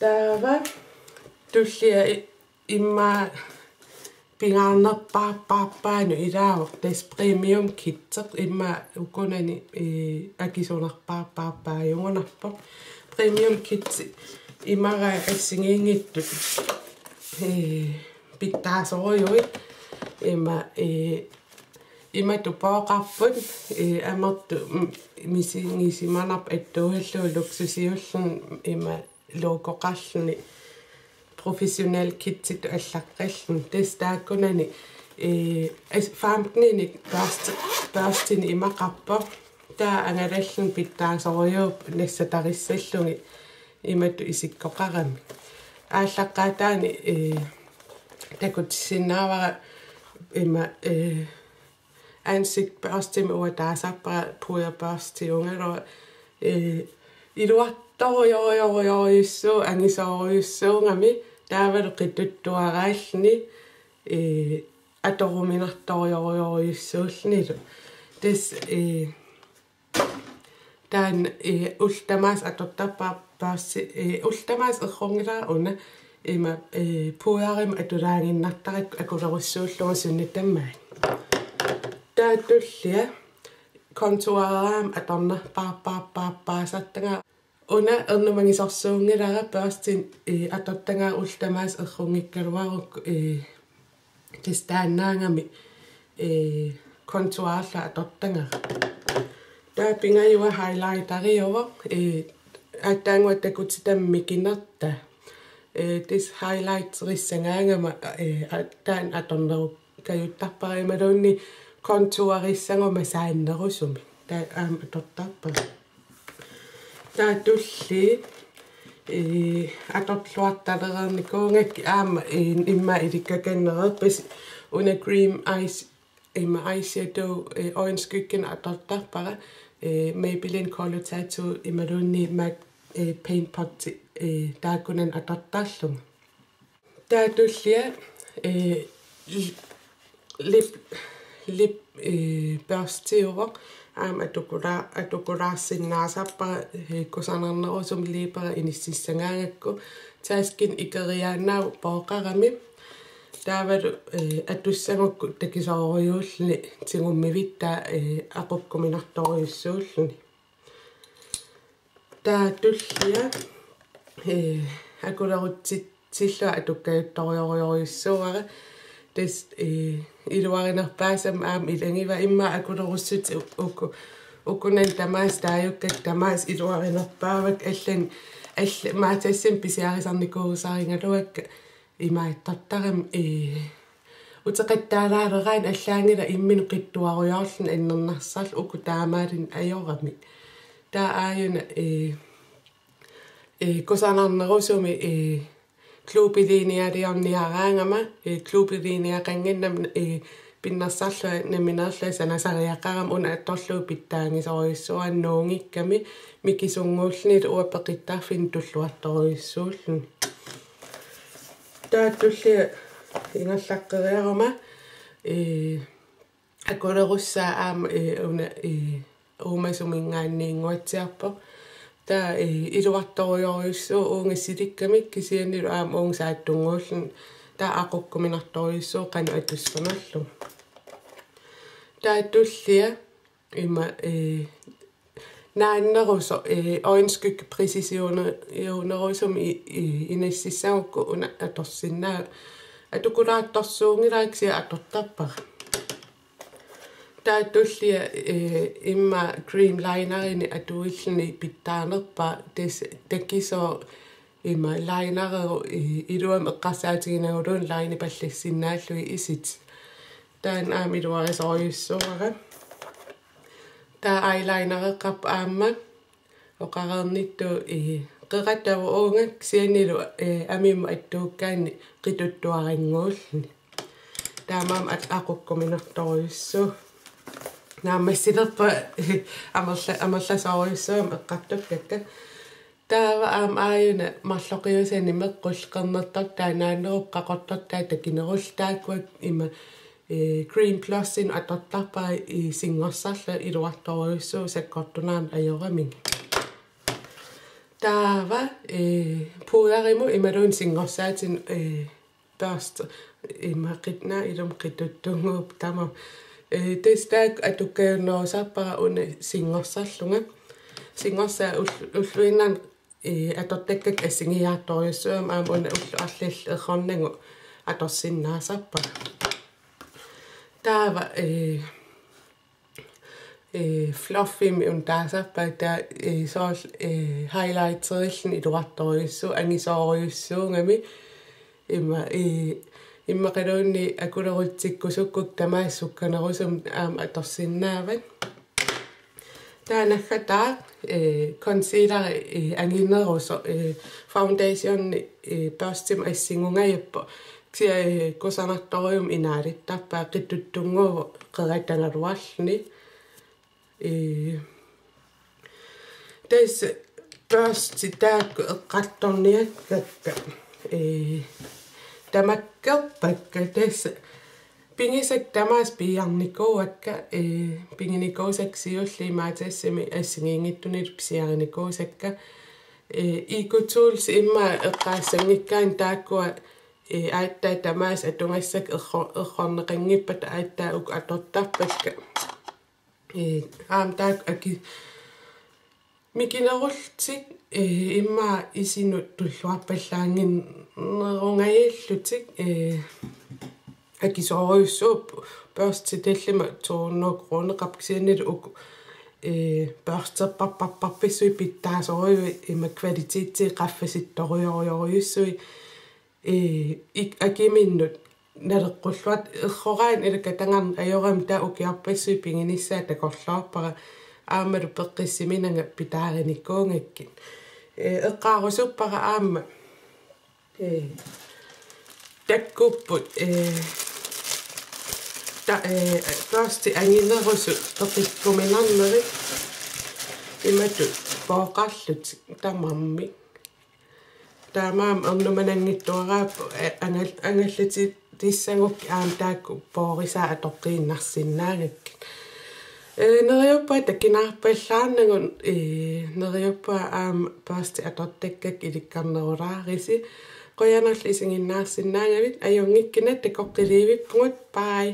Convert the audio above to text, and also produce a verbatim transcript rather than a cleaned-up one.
Taava tullia i-, immaqa pingaarnerpaarpaarpaanut ilaavoq, tassa premium kitsi, immaqa ukunani, ee, akisunerpaarpaarpaajugunarpoq. Premium kitsi immaqa assigiinngitsut, ee, pitsaasorujuit, immaqa, ee, imatut pooqarput, ee, amertut, mm, misigisimanarpoq attuugallugu luksusiulluni, immaqa logoqarluni professionel kitsitut allaqqalluni. Tassa taakkunani, ee, as-, femteninik børsti-, børstinik imaqarpoq. Taava angalalluni pitsaasorujuuvoq nassatarissallugu imatut isikkoqarami. Aallaqqaataani, ee, takutissinnaavara immaqa, ee, ansigtbørstimik uanga taasarpara pudderbørstiugaluaq, ee, iluartorujorujorujorujussuuvoq angisoorujussuugami taavalu qituttuaraalluni, ee, atoruminartorujorujorujussuullunilu. Tassa, ee, taanna, ee, ullut tamaasa atortarpara børsti, ee, ullut tamaasa errunngilara una, immaqa, ee, pudderimut atulaaginnartarakku akulerussuullugu sunnitamaat. Taava tullia contourerama atornerpaarpaarpaarpaasartagara. Una ernumagisorsuunngilara børstinik, ee, atortagara ullut tamaasa errunngikkaluarukku, ee, tassa taannaagami, ee, contourerlunga atortagara. Taava pingajua highlighteriuvoq, ee, aatsaannguaq takutitami mikinertaa. Ee, tassa highlighterissagaangama, ee, a-, taanna atornerukajuttarpara imaluunniit contourerissaguma saannerusumik. Taava aamma atortarpara. Taava tullia, ee, atorluartalereernikuugakkit aamma, ee, immaqa ilikkakannereerpasi, una Cream Eyes, immaqa eyeshadow, ee, øjenskyggenut atortarpara, ee, Maybelline Color Tattoo imaluunniit MAC, ee, Paint Pot, ee, taakkunani atortarlunga. Taava tullia, ee, li-, lip, lip, ee, børstiuvoq. Aamma atukula-, atukulaarsinnaasarpara, ee, kusanarnerusumik liiperit inississagaangakku. Taskini ikeriaannaavoq pooqarami. Taavalu, ee, atussagukku takisoorujussuulluni tigummivittaa, ee, aqukkuminartorujussuulluni. Taava tullia, ee, akulerutsitsillunga atukkajuttorujorujorujussuuara. Tassa, ee, iluarinerpaasama aamma ilagivaat, immaqa akulerussutit u-, uku-, ukunani tamaasa taajukkakka tamaasa iluarinerpaavakka, allan-, alla-, Matasimi pisiarisarnikuusarigaluakka imaattortarami, ee, uteqattaalaaleraanni allaanngilaq imminut qittuarujoorluni annernarsarluni, uku taamaalilluni ajoramik. Taava aajuna, ee, ee, kusanarnerusumik, ee, globelinialiorniaraangama, ee, globeliniaqannginnama, ee, pinnersarlunga nammineerlunga sanasariaqarama, una atorlugu pitsaagisorujussuuara nuugikkami, mikisunnguullunilu uanga peqittarfinni tulluartorujussuulluni. Taava tullia ingerlaqqeriaruma, ee, akulerussaa aamma, ee, una, ee, uumasuminngaanniinnguatsiarpoq. Taava, ee, iluartorujorujussuuvoq uunga silikkami, kisiannili aamma uunga saattunnguulluni. Taava aqukkuminartorujussuuvoq qanoq atussanerlugu. Taava tullia immaqa, ee, naannerusoq, ee, øjenskygge præcisione-, -ionerusumik i-, i-, inississagukku una atorsinnaavat. Atukulaartorsuunngilara, kisianni atortarpara. Taava tullia, ee, immaqa cream linerinik atuilluni pitsaanerpaaq, tassa takisoq immaqa linereeruk, ee, iluamik eqqarsaatiginagu linerpallassinnaallugit isitit. Taanna aamma iluarisorujussuuara. Taava eyelinereqarpoq aamma oqareernittut, ee, qeqatavoq uunga, kisiannili, ee, amimmut attuukkaanni qituttuarannguulluni. Taamaammat aqukkuminartorujussuuvoq. Naammassilerpunga amerla-, amerlasoorujussuugami eqqartukkakka. Taava aamma aajuna marloqiusanik meqqulleq qernertortaa naanneruvoq, qaqortortaa takinerullutik, taakkua immaqa, ee, cream blushinut atortarpara, ee, singorsarlunga, iluartorujussuuvoq sakkortunerannut ajoramigit. Taava, eh, pudderimut imaluunniit singorsaatinut, eh, børste, ima qitna ilum qituttunnguup tama. Eh, tassa taakku atukkajunnerusarpara una singorsarlunga. Singorsaat ull-, ulluinnarni, eh, atortakkakka assigiiaartorujussuugami aamma una ulloq arlallit errornagu atorsinnaasarpara. Taava, eh, eh, fluffimik una taasarpara, taava, eh, soorlu, eh, highlighterilluni iluartorujussuuvoq, angisoorujussuugami. Ima, eh, immaqaluunniit akulerutsikkusukkukku tamaasa sukkanerusumik aamma atorsinnaavat. Taava naggataaq, eh, concealeri, eh, anginerusoq, eh, foundationi, eh, børstimut assingungajappoq. Kisianni, eh, kusanartorujummik inaalittarpaa, qituttunnguuvoq qeratagaluarluni. Eh, tassa børstit taakku eqqartorniakkakka, eh, tamakkerpakka, tassa pigisakka tamaasa piiarnikuuakka, eh, piginikuusakka siulliit Matasimi assigiinngitsunilu pisiarinikuusakka. Eh, EcoTools immaqa eqqaassanngikkaanni taakkua, eh, aatsaat tamaasa atugassakka erro-, errorneqanngippata aatsaat uku atortarpakka. Eh, aamma taakku aki-, mikinerullutik, eh, immaqa isinut tulluarpallaannginnerungajallutik, eh, akisoorujussuupput, børstit tallimat to hundrede kroneqarput, kisiannili uku, eh, børsterparparparpassuit pitsaasorujuit ima kvaliteti qaffasittorujorujorujussuit. Eh, ik-, akiminnut naleqqulluartut, erroraanni ilakka tagarneq ajorami taava ukiorpassuit piginissaat takorloorpara, aammalu peqqissiminanga pitaarinikuugakkit. Eh, eqqaarusuppara aamma, eh, takkupput, eh, ta-, eh, børstit anginerusut peqikkuminarnerit imatut pooqarlutik tamarmik. Taamaammat ernumananngitsuaraapput, eh, angal-, angallatissagukkit aamma taakku poorisaat atoqqiinnarsinnaagakkit. Eh, neriuppunga takinaarpallaarnagu, eh, neriuppunga aamma børstit atortakkakka ilikkarnerulaarisi. Qujanarlu isiginnaarsinnaagavit, ajunngikkiga takoqqiliivippugut. Bye.